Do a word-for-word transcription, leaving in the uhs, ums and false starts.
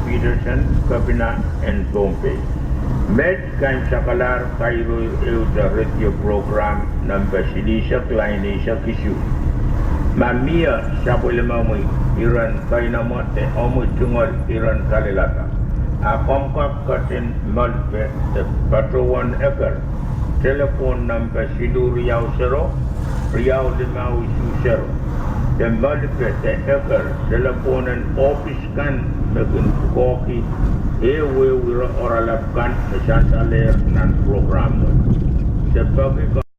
Peterson, Kepina en Pohnpei. Met kaimwisekalahr kairoir ehute radio program nempe silihsek, lain eisek isuh. Ma mie sapwellimomwi iren keinemwe de omwi tungoal iren kalelada, a komw kak ketin melipe de patohwan eker telephone nempe siluh riau sero, riau limau isuh sero, de melipe de eker telephone en ohpis kan me kin kohki ehu ehu ire oaralap kan me sansalehr nan program wet. Se peki